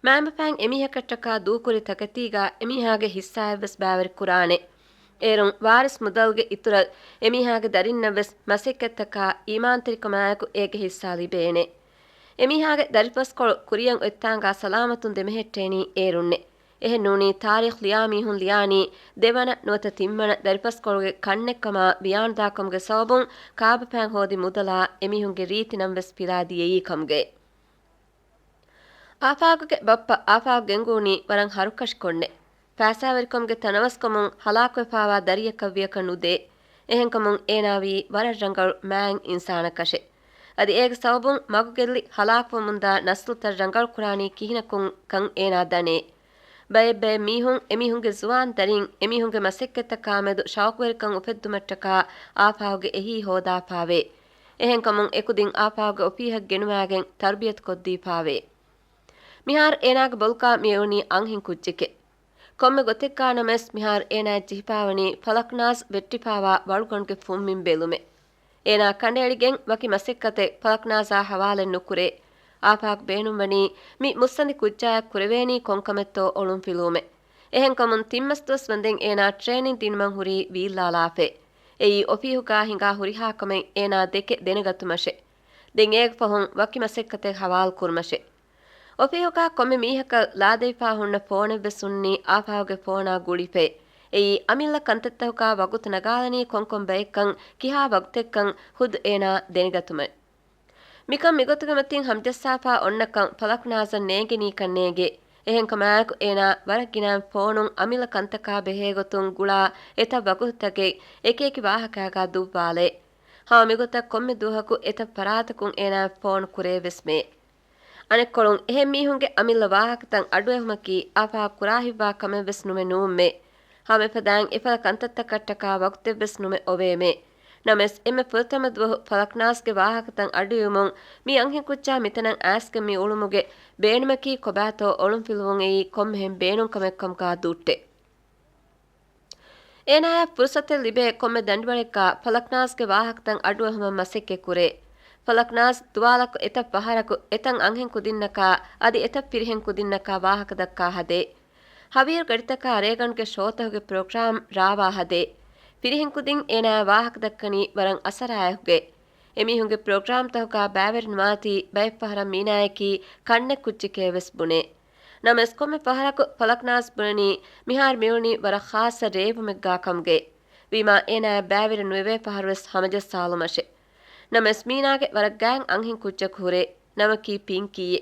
މައިންބަފައިން އެމީހަކަށްޓަކާ ދޫކުރި ތަކެތީގާ އެމީހާގެ ހިއްސާއެއްވެސް ބައިވެރި ކުރާނެ. އޭރުން ވާރިސް މުދަލުގެ އިތުރަށް އެމީހާގެ ދަރިންނަށްވެސް މަސައްކަތްތަކާ އީމާންތެރިކަމާއެކު އޭގެ ހިއްސާ ލިބޭނެ. އެމީހާގެ ދަރިފަސްކޮޅު ކުރިއަށް އޮތްތާނގާ ސަލާމަތުން ދެމެހެއްޓޭނީ އޭރުންނެ. އެހެން ނޫނީ ތާރީޚް ލިޔާ މީހުން ލިޔާނީ ދެވަނަ ނުވަތަ ތިންވަނަ ދަރިފަސްކޮޅުގެ ކަންނެއްކަމާ ބިޔާނުދާކަމުގެ ސަބަބުން ކާބަފައިން ހޯދި މުދަލާ އެމީހުންގެ ރީތި ނަންވެސް ފިލާ ދިޔައީ ކަމުގައި. އާފާގުގެ ބައްޕަ އާފާގު ގެންގުޅުނީ ވަރަށް ހަރުކަށިކޮށްނެ. ފައިސާވެރިކަމުގެ ތަނަވަސްކަމުން ހަލާކުވެފާވާ ދަރިއަކަށްވިޔަކަށް ނުދޭ. އެހެންކަމުން އޭނާވީ ވަރަށް ރަނގަޅު މާތް އިންސާނަކަށެ. އަދި އޭގެ ސަބަބުން މަގުގެއްލި ހަލާކުވަމުންދާ ނަސްލުތައް ރަނގަޅުކުރާނީ ކިހިނަކުން ކަން އޭނާ ދަނޭ. ބައެއް ބައެއް މީހުން އެމީހުންގެ ޒުވާން ދަރިން އެމީހުންގެ މަސައްކަތްތަކާމެދު ޝައުޤުވެރިކަން އުފެއްދުމަށްޓަކާ އާފާގުގެ އެހީ ހޯދާފާވޭ. އެހެންކަމުން އެކުދިން އާފާގުގެ އޮފީހަށް ގެނުވާގެން ތަރުބިޔަތުކޮށްދީފާވޭ. މިހާރު އޭނާގެ ބޮލުގާ މިއުޅުނީ އަންހެން ކުއްޖެކޭ. ކޮންމެ ގޮތެއްގާ ނަމަވެސް މިހާރު އޭނާއަށް ޖެހިފާވަނީ ފަލަކްނާޒް ވެއްޓިފާވާ ވަޅުގަނޑުގެ ފުންމިން ބެލުމެއް. އޭނާ ކަނޑައެޅިގެން ވަކި މަސައްކަތެއް ފަލަކްނާޒާ ހަވާލެއް ނުކުރޭ. އާފާގް ބޭނުންވަނީ މި މުއްސަނދި ކުއްޖާއަށް ކުރެވޭނީ ކޮންކަމެއްތޯ އޮޅުންފިލުވުމެއް. އެހެންކަމުން ތިން މަސް ދުވަސް ވަންދެން އޭނާ ޓްރޭނިން ދިނުމަށް ހުރީ ވީއްލާލާފައި. އެއީ އޮފީހުގާ ހިނގާ ހުރިހާ ކަމެއް އޭނާ ދެކެ ދެނެގަތުމަށެ. ދެން އޭގެ ފަހުން ވަކި މަސައްކަތެއް ހަވާލު ކުރުމަށެ. އޮފީހުގާ ކޮންމެ މީހަކަށް ލާދެވިފާ ހުންނަ ފޯނެއްވެސް ހުންނީ އާފާގުގެ ފޯނާ ގުޅިފައި. އެއީ އަމިއްލަ ކަންތައްތަކުގާ ވަގުތު ނަގާލަނީ ކޮންކޮން ބައެއްކަން، ކިހާ ވަގުތެއްކަން ޚުދު އޭނާ ދެނެގަތުމެއް. މިކަން މިގޮތުގެ މަތިން ހަމަޖައްސާފާ އޮންނަކަން ފަލަކްނާޒަށް ނޭނގެނީކަން ނޭނގޭ. އެހެންކަމާއެކު އޭނާ ވަރަށް ގިނައިން ފޯނުން އަމިއްލަ ކަންތަކާ ބެހޭގޮތުން ގުޅާ އެތައް ވަގުތުތަކެއް އެކިއެކި ވާހަކައިގާ ދުއްވާލޭ. ހަމަ މިގޮތަށް ކޮންމެ ދުވަހަކު އެތައް ފަރާތަކުން އޭނާއަށް ފޯނު ކުރޭވެސްމޭ. އަނެއްކޮޅުން އެހެން މީހުންގެ އަމިއްލަ ވާހަކަތައް އަޑުއެހުމަކީ އާފާގު ކުރާހިތްވާ ކަމެއްވެސް ނުމެ ނޫންމޭ. ހަމައެފަދައިން އެފަދަ ކަންތައްތަކަށްޓަކާ ވަގުތެއްވެސް ނުމެ އޮވޭމޭ. ނަމަވެސް އެންމެ ފުރަތަމަ ދުވަހު ފަލަކްނާޒްގެ ވާހަކަތައް އަޑުއިވުމުން މި އަންހެންކުއްޖާ މިތަނަށް އައިސްގެން މި އުޅުމުގެ ބޭނުމަކީ ކޮބާތޯ އޮޅުންފިލުވުން އެއީ ކޮންމެހެން ބޭނުންކަމެއްކަމުގާ ދޫއްޓެ. އޭނާޔަށް ފުރުސަތެއް ލިބޭ ކޮންމެ ދަނޑިވަޅެއްގާ ފަލަކްނާޒްގެ ވާހަކަތައް އަޑުއެހުމަށް މަސައްކަތް ކުރޭ. ފަލަކްނާޒް ދުވާލަކު އެތައް ފަހަރަކު އެތައް އަންހެން ކުދިންނަކާ އަދި އެތައް ފިރިހެން ކުދިންނަކާ ވާހަކަ ދައްކާ ހަދޭ. ހަވީރު ގަޑިތަކާ ރޭގަނޑުގެ ޝޯތަކުގެ ޕްރޮގްރާމް ރާވާ ހަދޭ. ފިރިހެން ކުދިން އޭނާޔާ ވާހަކަ ދައްކަނީ ވަރަށް އަސަރާއެކުގައި. އެމީހުންގެ ޕްރޮގްރާމްތަކުގާ ބައިވެރި ނުވާތީ ބައެއްފަހަރަށް މީނާޔަކީ ކަންނެއް ކުއްޖެކޭ ވެސް ބުނޭ. ނަމަވެސް ކޮންމެ ފަހަރަކު ފަލަކްނާޒް ބުނަނީ މިހާރު މިއުޅެނީ ވަރަށް ޚާއްޞަ ރޭވުމެއްގާ ކަމުގައި. ވީމާ އޭނާއަށް ބައިވެރި ނުވެވޭ ފަހަރުވެސް ހަމަޖައްސާލުމަށެ. ނަމަވެސް މީނާގެ ވަރަށް ގާތް އަންހެން ކުއްޖަކު ހުރޭ. ނަމަކީ ޕިންކީއޭ.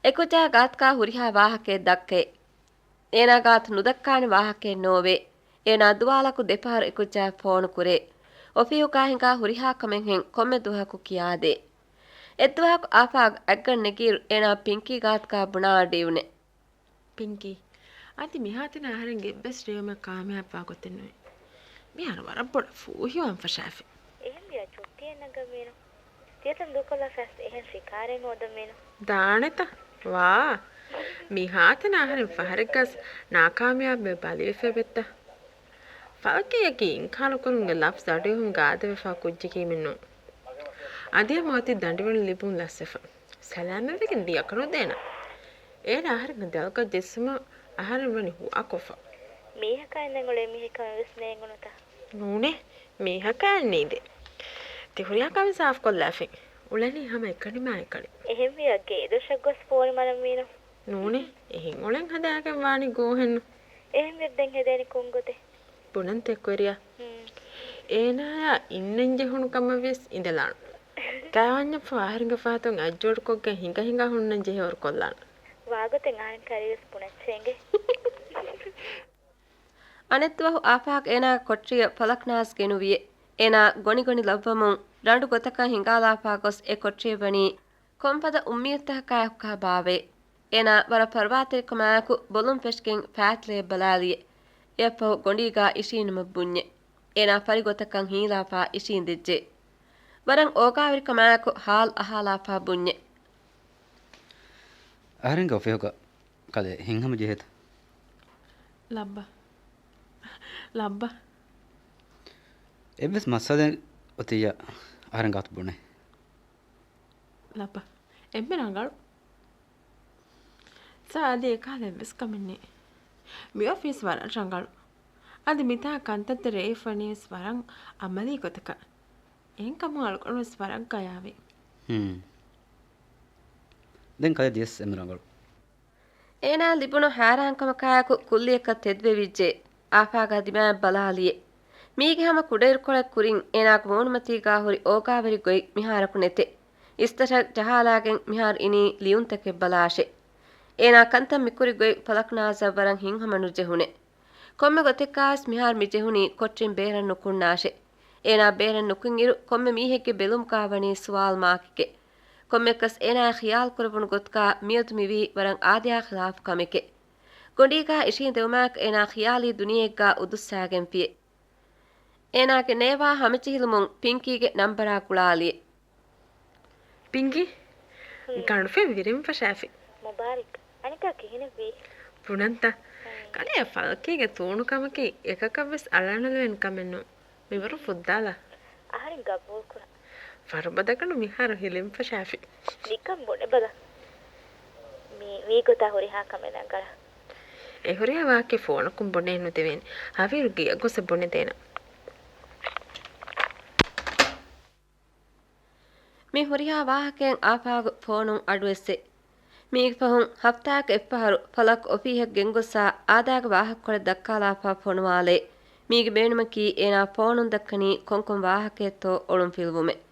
އެކުއްޖާ ގާތުގާ ހުރިހާ ވާހަކައެއް ދައްކައޭ. އޭނާ ގާތު ނުދައްކާނެ ވާހަކައެއް ނޯވޭ. އޭނާ ދުވާލަކު ދެފަހަރު އެކުއްޖާއަށް ފޯނު ކުރޭ. އޮފީހުގާ ހިނގާ ހުރިހާ ކަމެއްހެން ކޮންމެ ދުވަހަކު ކިޔާދޭ. އެއްދުވަހަކު އާފާގް އަތްގަނޑު ނެގިއިރު އޭނާ ޕިންކީ ގާތުގާ ބުނާ އަޑުއިވުނެ. ޕިންކީ، އަދި މިހާތަނަށް އަހަރެންގެ އެއްވެސް ރޭވުމެއް ކާމިޔާބުވާ ގޮތެއް ނުވޭ. މިހާރު ވަރަށް ބޮޑަށް ފޫހިވާން ފަށާފި. އެހެންވިއްޔާ ޗުއްޓީއެއް ނަގަން މީނު. ތިޔަތަން ދޫކޮށްލާފަސް އެހެން ޝިކާރެއް ނުވަދަ މީނު. ދާނެތަ؟ ވާ. މިހާތަނަށް އަހަރެން ފަހަރެއްގަސް ނާކާމިޔާބުވެ ބަލިވެފަ އެބައްތަ؟ ފަލަކީއަކީ އިންކާރުކުރުމުގެ ލަފްޒު އަޑުއެހުމުގެ އާދަވެފާ ކުއްޖަކީމެއްނޫން. އަދި ހަމަ އޮތީ ދަނޑިވަޅު ލިބުން ލަސްވެފަ. ސަލާމަތްވެގެން ދިޔަކަނުދޭނަ. އޭނާ އަހަރެންގެ ދަލުގަ ޖެއްސުމަށް އަހަރެން ވަނީ ހުވާކޮށްފަ. މީހަކާ އިންނަން އުޅޭ މީހެއް ކަމެއް ވެސް ނޭނގުނުތަ؟ ނޫނޭ، މީހަކާ އެއްނީދޭ. ތި ހުރިހާ ކަމެއް ސާފުކޮށްލާފިން. އުޅެނީ ހަމަ އެކަނި މާ އެކަނި. އެހެންވިއްޔާ ގޭދޮށަށް ގޮސް ފޯނު މަނަން މީނު. ނޫނޭ، އެހެން އުޅެން ހަދާގެން ވާނީ ގޯހެއްނު. އެހެންވެއްދެން ހެދޭނީ ކޮންގޮތެއް؟ ބުނަންތަ އެކުވެރިޔާ؟ ހުން. އޭނާޔާ އިންނަން ޖެހުނު ކަމަށް ވިޔަސް އިނދެލާނު. ކައިވަންޏަފަ އަހަރެންގެ ފަހަތުން އަތްޖޯޑުކޮށްގެން ހިނގަ ހިނގާ ހުންނަން ޖެހޭވަރު ކޮށްލާނު. ވާގޮތެއް އަހަރެން ކައިރިވެސް ބުނައްޗޭ އިނގޭ. އަނެއްދުވަހު އާފާގް އޭނާގެ ކޮޓަރިއަށް ފަލަކްނާޒް ގެނުވިއެ. އޭނާ ގޮނޑި ގޮނޑި ލައްވަމުން ރަނޑު ގޮތަކަށް ހިނގާލާފާ ގޮސް އެ ކޮޓަރިއަށް ވަނީ ކޮންފަދަ އުއްމީދުތަކަކާއެކު ކަހަބާވޭ. އޭނާ ވަރަށް ފަރުވާތެރިކަމާއެކު ބޮލުން ފެށިގެން ފައިތިލަޔަށް ބަލާލިއެ. އެއަށްފަހު ގޮނޑީގާ އިށީނުމަށް ބުންޏެ. އޭނާ ފަރިގޮތަކަށް ހީލާފާ އިށީނދެއްޖެ. ވަރަށް އޯގާވެރިކަމާއެކު ހާލު އަހާލާފާ ބުންޏެ. އަހަރެންގެ އޮފީހުގަ ކަލޭ ހިތްހަމަ ޖެހޭތަ؟ ލައްބަ. ލައްބަ. އެއްވެސް މައްސަލައެއް އޮތިއްޔާ އަހަރެން ގާތު ބުނޭ. ލައްބަ. އެންމެ ރަނގަޅު. ސާ، އަދި އެކަހަލަ އެއްވެސް ކަމެއް ނެތް. މި އޮފީސް ވަރަށް ރަނގަޅު. އަދި މިތާ ކަންތައްތައް ރޭވިފަ ވަނީވެސް ވަރަށް އަމަލީ ގޮތަކަށް. އެހެންކަމުން އަޅުގަނޑުވެސް ވަރަށް ގަޔާވޭ. ހުން. ދެން ކަލޭ ދިޔަސް އެންމެ ރަނގަޅު. އޭނާ ލިބުނު ހައިރާންކަމަކާއެކު ކުއްލިއަކަށް ތެދުވެވިއްޖެ. އާފާގާ ދިމާއަށް ބަލާލިއެ. މީގެ ހަމަ ކުޑައިރުކޮޅެއް ކުރިން އޭނާގެ މޫނުމަތީގާ ހުރި އޯގާވެރި ގޮތް މިހާރަކު ނެތެ. އިސްތަށަށް ޖަހާލާގެން މިހާރު އިނީ ލިޔުންތަކެއް ބަލާށޭ. އޭނާ ކަންތައް މިކުރި ގޮތް ފަލަކްނާޒަށް ވަރަށް ހިތްހަމަ ނުޖެހުނެ. ކޮންމެ ގޮތެއްގާވެސް މިހާރު މި ޖެހުނީ ކޮޓަރިން ބޭރަށް ނުކުންނާށޭ. އޭނާ ބޭރަށް ނުކުންއިރު ކޮންމެ މީހެއްގެ ބެލުމުގާ ވަނީ ސުވާލު މާކެކޭ. ކޮންމެއަކަސް އޭނާއަށް ޚިޔާލު ކުރެވުނު ގޮތުގާ މިއަދު މިވީ ވަރަށް އާދަޔާ ޚިލާފު ކަމެކޭ. ގޮނޑީގާ އިށީނދެވުމާއެކު އޭނާ ޚިޔާލީ ދުނިޔެއެއްގާ އުދުއްސާގެންފިއެ. އޭނާގެ ނޭވާ ހަމަޖެހިލުމުން ޕިންކީގެ ނަންބަރާ ގުޅާލިއެ. ޕިންކީ، ހުން. ގަނޑުފަތް ވިރިން ފަށާފި. މުބާރިކް. އަނެއްކާ ކިހިނެއްވީ؟ ބުނަންތަ؟ ހުން. ކަލޭ ފަލަކީގެ ތޫނުކަމަކީ އެކަކަށްވެސް އަޅާނުލެވޭނެ ކަމެއްނު. މިވަރު ފުއްދާލާ. އަހަރެން ގަބޫލުކުރަން. ފަރުބަދަގަނޑު މިހާރު ހިލިން ފަށާފި. ނިކަން ބުނެބަލަ. މީ، މީގޮތާ ހުރިހާ ކަމެއް ނަގަޅަ. އެ ހުރިހާ ވާހަކަ ފޯނަކުން ބުނެ ނުދެވޭނެ. ހަވީރު ގެއަށް ގޮސް ބުނެދޭނަ. މި ހުރިހާ ވާހަކައިން އާފާގު ފޯނުން އަޑުއެއްސެ. މީގެ ފަހުން ހަފްތާއަކަށް އެއްފަހަރު ފަލަކް އޮފީހަށް ގެންގޮސްސާ އާދައިގެ ވާހަކަކޮޅެއް ދައްކާލާފާ ފޮނުވާލޭ. މީގެ ބޭނުމަކީ އޭނާ ފޯނުން ދައްކަނީ ކޮންކޮން ވާހަކައެއްތޯ އޮޅުންފިލުވުމެއް.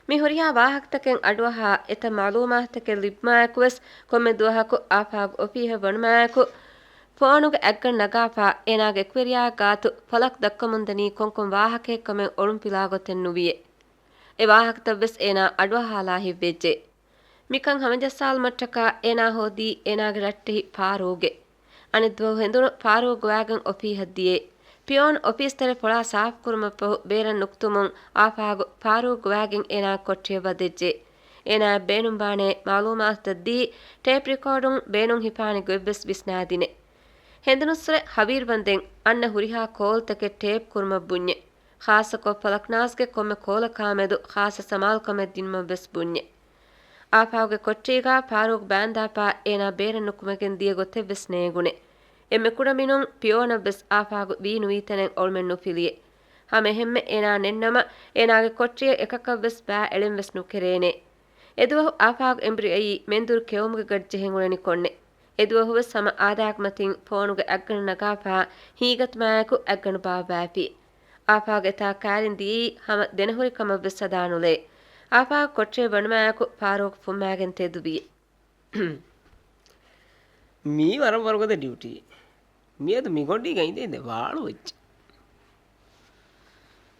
މި ހުރިހާ ވާހަކަތަކެއް އަޑުއަހާ އެތައް މައުލޫމާތުތަކެއް ލިބުމާއެކުވެސް ކޮންމެ ދުވަހަކު އާފާގު އޮފީހަށް ވަނުމާއެކު ފޯނުގެ އަތްގަނޑު ނަގާފާ އޭނާގެ އެކުވެރިޔާގެ ގާތު ފަލަކް ދައްކަމުންދަނީ ކޮންކޮން ވާހަކައެއްކަމެއް އޮޅުންފިލާ ގޮތެއް ނުވިއެ. އެ ވާހަކަތައްވެސް އޭނާ އަޑުއަހާލާ ހިތްވެއްޖެ. މިކަން ހަމަޖައްސާލުމަށްޓަކާ އޭނާ ހޯދީ އޭނާގެ ރައްޓެހި ފާރޫގެ. އަނެއްދުވަހު ހެނދުނު ފާރޫގް ގޮވާގެން އޮފީހަށް ދިޔައޭ. ޕިއޯން އޮފީސް ތެރެ ފޮޅާ ސާފުކުރުމަށްފަހު ބޭރަށް ނުކުތުމުން އާފާގު ފާރޫގް ގޮވާގެން އޭނާ ކޮޓަރިއަށް ވަދެއްޖެ. އޭނާއަށް ބޭނުންވާނޭ މައުލޫމާތުތައް ދީ، ޓޭޕް ރިކޯޑުން ބޭނުން ހިފާނެ ގޮތްވެސް ވިސްނާދިނެ. ހެނދުނުއްސުރެ ހަވީރު ވަންދެން އަންނަ ހުރިހާ ކޯލްތަކެއް ޓޭޕް ކުރުމަށް ބުންޏެ. ޚާއްޞަކޮށް ފަލަކްނާޒްގެ ކޮންމެ ކޯލަކާމެދު ޚާއްޞަ ސަމާލުކަމެއް ދިނުމަށްވެސް ބުންޏެ. އާފާގުގެ ކޮޓަރީގާ ފާރޫގް ބާންދާފާ އޭނާ ބޭރަށް ނުކުމެގެން ދިޔަ ގޮތެއްވެސް ނޭނގުނެ. އެންމެ ކުޑަމިނުން ޕިއޯނަށްވެސް އާފާގު ވީ ނުވީތަނެއް އޮޅުމެއް ނުފިލިއެ. ހަމައެހެންމެ އޭނާ ނެތްނަމަ އޭނާގެ ކޮޓަރިއަށް އެކަކަށްވެސް ބާ އެޅެންވެސް ނުކެރޭނެ. އެދުވަހު އާފާގު އެނބުރި އައީ މެންދުރު ކެއުމުގެ ގަޑި ޖެހެން އުޅެނިކޮށްނެ. އެދުވަހުވެސް ހަމަ އާދާގެ މަތިން ފޯނުގެ އަތްގަނޑު ނަގާފާ ހީގަތުމާއެކު އަތްގަނޑު ބާއްވާފި. އާފާގު އެތާ ކާރިން ދިޔައީ ހަމަ ދެނަހުރި ކަމަށްވެސް ސަދާނުލޭ. އާފާގު ކޮޓަރިއަށް ވަނުމާއެކު ފާރޫޤް ފުއްމާގެން ތެދުވި. މީ ވަރަށް ވަރުގަދަ ޑިއުޓީ. މިއަދު މި ގޮނޑީގަ އިނދެ އިނދެ ވާޅު ވެއްޖެ.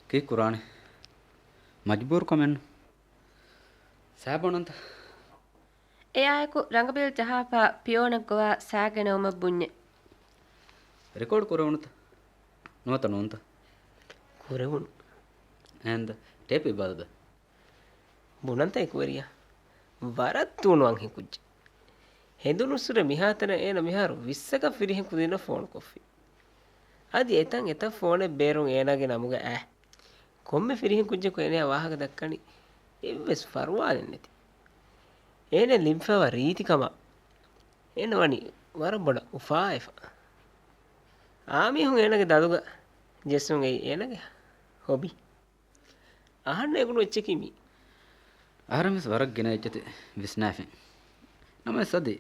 ކީއްކުރާނެ؟ މަޖުބޫރު ކަމެއްނު. ސާބޯނަންތަ؟ އެއާއެކު ރަނގަބީލް ޖަހާފާ ޕިއޯނަށް ގޮވާ ސާގެނައުމަށް ބުންޏެ. ރެކޯޑް ކުރެވުނުތަ؟ ނުވަތަ ނޫންތަ؟ ކުރެވުނު. އެހެންދަ؟ ޓޭޕް ބަލަދަ. ބުނަންތަ އެކުވެރިޔާ؟ ވަރަށް ތޫނު އަންހެން ކުއްޖެއް. ހެނދުނުއްސުރެ މިހާތަނަށް އޭނަ މިހާރު ވިއްސަކަށް ފިރިހެން ކުދިންނަށް ފޯނުކޮށްފި. އަދި އެތަން އެތައް ފޯނެއް ބޭރުން އޭނާގެ ނަމުގަ އައި. ކޮންމެ ފިރިހެން ކުއްޖަކު އޭނަޔާ ވާހަކަ ދައްކަނީ އެއްވެސް ފަރުވާލެއް ނެތި. އޭނަ ލިބިފައިވާ ރީތިކަމާ އޭނަ ވަނީ ވަރަށް ބޮޑަށް އުފާވެފަ. އާ މީހުން އޭނަގެ ދަލުގަ ޖެއްސުން އެއީ އޭނަގެ ހޮބީ. އަހަންނަށް އެނގުނު އެއްޗަކީ މީ. އަހަރެންވެސް ވަރަށް ގިނަ އެއްޗެތި ވިސްނާފިން. ނަމަވެސް އަދި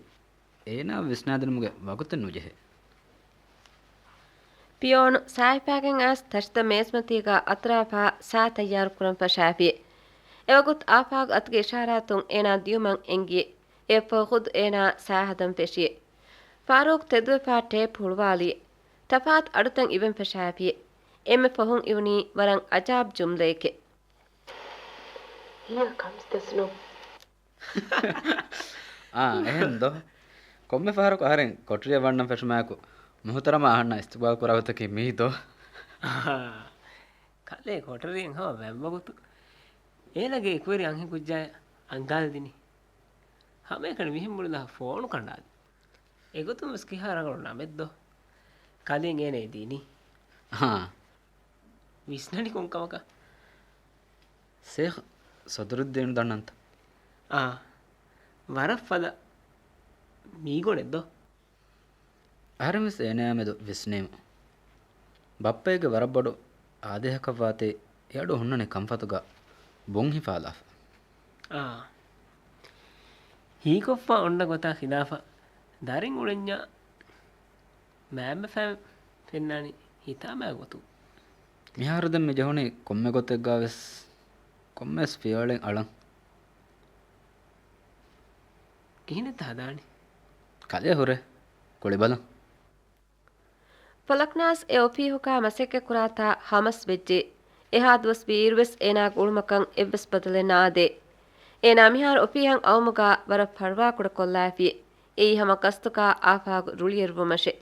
އޭނާ ވިސްނާދިނުމުގެ ވަގުތެއް ނުޖެހޭ. ޕިއޯނު ސާހިބާގެން އައިސް ތަށިތައް މޭޒުމަތީގަ އަތުރާފާ ސާ ތައްޔާރު ކުރަން ފަށާފި. އެވަގުތު އާފާގު އަތުގެ އިޝާރާތުން އޭނާ ދިޔުމަށް އެނގި. އެއަށްފަހު ޚުދު އޭނާ ސާ ހަދަން ފެށި. ފާރޫޤް ތެދުވެފާ ޓޭޕް ހުޅުވާލި. ތަފާތު އަޑުތައް އިވެން ފަށާފި. އެންމެ ފަހުން އިވުނީ ވަރަށް އަޖާބް ޖުމްލައެކެއް. ހިޔަ ކަމްސް ދެސްނު. އާ، އެހެން ދޯ. ކޮންމެ ފަހަރަކު އަހަރެން ކޮޓަރިއަށް ވަންނަން ފެށުމާއެކު މުހުތަރަމާ އަހަންނަށް އިސްތިޤްބާލް ކުރާ ގޮތަކީ މީ ދޯ. އާ، ކަލޭ ކޮޓަރިއަށް ހަމަ ވަތްވަގުތު އޭނަގެ އެކުވެރި އަންހެން ކުއްޖާއަށް އަންގާލި ދިނީ. ހަމައެކަނި މިހެން ބުނެލާ ފޯނު ކަނޑާލި. އެގޮތުން ވެސް ކިހާ ރަނގަޅު ނަމެއް ދޯ ކަލޭ އޭނަ ދީނީ. އާ. ވިސްނަނީ ކޮން ކަމަކަށް؟ ޝޭޚް ޞަދުރުއްދީން ދަންނަންތަ؟ އާ، ވަރަށް ފަދަ މީގޮނޑެއް ދޯ. އަހަރެން ވެސް އޭނަޔާ މެދު ވިސްނީމު. ބައްޕައެއްގެ ވަރަށް ބޮޑު އާދޭހަކަށްވާތީ އެ އަޑު ހުންނަނީ ކަންފަތުގަ ބޮން ހިފާލާފަ. އާ. ހީކޮށްފަ އޮންނަ ގޮތާ ޚިލާފަށް ދަރިން އުޅެންޏާ މާމަ ފައިން ފެންނާނީ ހިތާމައިގެ ގޮތުން. މިހާރު ދެން މި ޖެހުނީ ކޮންމެ ގޮތެއްގަ ވެސް ކޮންމެވެސް ފިޔަވަޅެއް އަޅަން. ކިހިނެއްތަ ހަދާނީ؟ ކަލޭ ހުރޭ. ކުޅިބަލަން. ފަލަކްނާޒް އެ އޮފީހުގަ މަސައްކަތްކުރާތާ ހަމަސް ވެއްޖެ. އެހާ ދުވަސް ވީއިރުވެސް އޭނާގެ އުޅުމަކަށް އެއްވެސް ބަދަލެއް ނާދޭ. އޭނާ މިހާރު އޮފީހަށް އައުމުގަ ވަރަށް ފަރުވާކުޑަކޮށްލާފި. އެއީ ހަމަ ގަސްތުގަ އާފާގު ރުޅިއެރުވުމަށެ.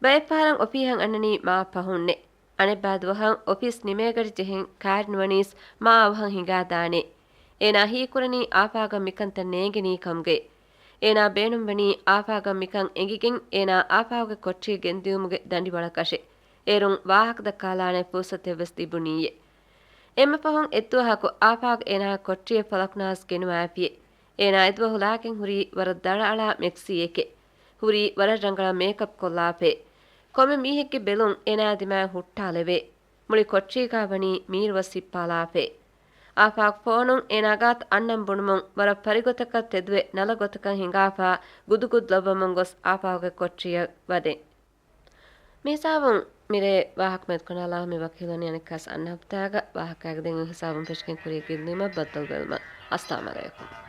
ބައެއްފަހަރަށް އޮފީހަށް އަންނަނީ މާ ފަހުންނެ. އަނެއްބާ ދުވަހަށް އޮފީސް ނިމޭގަޑި ޖެހެން ކާރިން ވަނީސް މާ އަވަހަށް ހިނގާދާނެ. އޭނާ ހީކުރަނީ އާފާގަށް މިކަންތައް ނޭނގެނީ ކަމުގައި. އޭނާ ބޭނުންވަނީ އާފާގަށް މިކަން އެނގިގެން އޭނާ އާފާގެ ކޮޓަރި ގެންދިއުމުގެ ދަނޑިވަޅަކަށެ. އޭރުން ވާހަކަ ދައްކާލާނެ ފުރުސަތެއްވެސް ލިބުނީއޭ. އެންމެ ފަހުން އެއްދުވަހަކު އާފާގު އޭނާ ކޮޓަރިއަށް ފަލަކްނާޒް ގެނުވާފި. އޭނާ އެދުވަހު ލާގެން ހުރީ ވަރަށް ދަޅައަޅާ މެކްސީއެކެ. ހުރީ ވަރަށް ރަނގަޅަށް މޭކަޕް ކޮށްލާފައި. ކޮންމެ މީހެއްގެ ބެލުން އޭނާ ދިމާއަށް ހުއްޓާލެވޭ. މުޅި ކޮޓަރީގާ ވަނީ މީރުވަސް ހިއްޕާލާފައި. އާފާގު ފޯނުން އޭނާ ގާތު އަންނަން ބުނުމުން ވަރަށް ފަރިގޮތަކަށް ތެދުވެ ނަލަ ގޮތަކަށް ހިނގާފާ ގުދުގުދު ލައްވަމުން ގޮސް އާފާގުގެ ކޮޓަރިއަށް ވަދެ. މިހިސާބުން މިރޭ ވާހަކަ މެދުކޮށް ނަލާ މި ވަކިވެލަނީ އަނެއްކާސް އަންނަ ހަފްތާގަ ވާހަކައިގެ ދެން ހިސާބުން ފެށިގެން ކުރިޔަށް ގެންދިއުމަށް ބައްދަލު ބެލުމަށް. އައްސަލާމް އަލައިކުމް.